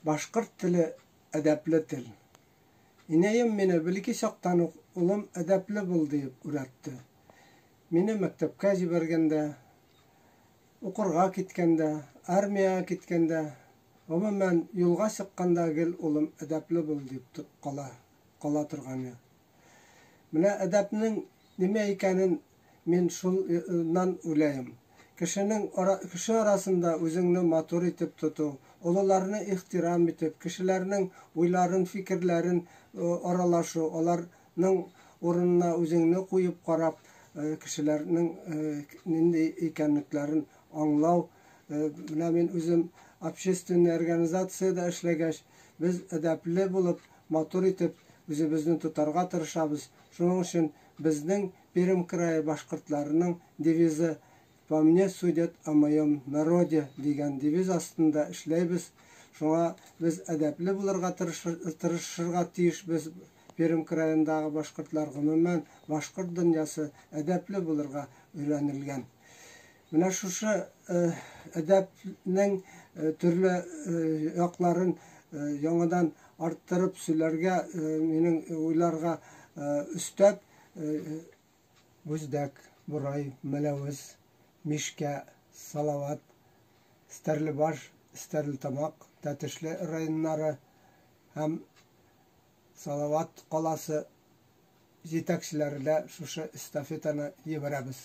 Башҡорт теле әҙәпле тел. Инәйем мине бәләкәй саҡтан уҡ, улым, әҙәпле бул, тип өйрәтте. Мине мәктәпкә ебәргәндә, уҡырға киткәндә, армияға киткәндә, ғөмүмән, юлға сыҡҡанда гел улым, әҙәпле бул, тип ҡала торғайны. Менә әҙәпнең нимә икәнен мин шунан уйлайым. Кешенең кеше араһында үҙеңде матур итеп тотоу, ололарны ихтирам итеп, кешеләрҙең уйларын, фекерләрен аралашыу, уларҙың урынына үҙеңде ҡуйып ҡарап, кешеләрҙең ниндәй икәнлектәрен аңлау. Менә мин үҙем общественный организацияда эшләгәс, беҙ әҙәпле булып, матур итеп үҙебеҙҙе тотарға тырышабыҙ. Шуның өсөн беҙҙең Пермь крайы башҡорттарының девизы «По мне судят о моем народе» тигән девиз аҫтында эшләйбеҙ. Шуңа беҙ әҙәпле булырға тырышырға тейешбеҙ. Пермь крайындағы башҡорттар, ғөмүмән, башҡорт донъяһы әҙәпле булырға өйрәнелгән. Менә шушы әҙәпнең төрлө яҡларын яңынан арттырып һөйләргә, минең уйларға өҫтәп, Бүздәк, Борай, Мәләүез, Мишкә, Салават, Стәрлебаш, Стәрлетамаҡ, Тәтешле районнары һәм Салават ҡалаһы етәкселәренә шушы эстафетаны ебәрәбеҙ.